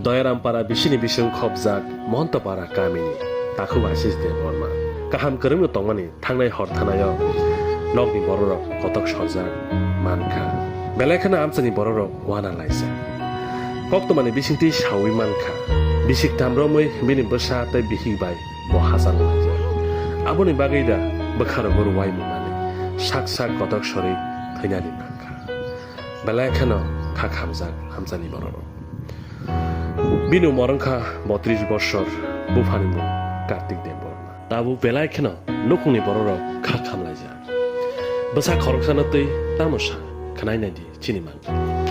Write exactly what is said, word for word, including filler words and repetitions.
Noyarampara bisini bising khopjak Mohantapara kamini takhuk Ashish Debbarma. Kaham kwrwngno tongmani thangnai hor thanaio nokni bororok kotok sorjak mankha. Belai kheno amchaini bororok uana laijak. Koktwmani bisingtwi saui mankha. Bisik tam romwi bini bwsa tei bihik bai bo hachal laijak. Aboni bagwi da bwkharogo ruwai mwnani sak sak kotok sorwi thwinani mankha. Belai kheno kha khamjak amchaini bororok. Bini umor wngkha botris bosor, buphani mung Kartik Debbarma. Tabuk belai kheno nukhungni bororok kha khamlaijak. Bwsa khoroksano twi tamo sa khwnai naidi chini mankha.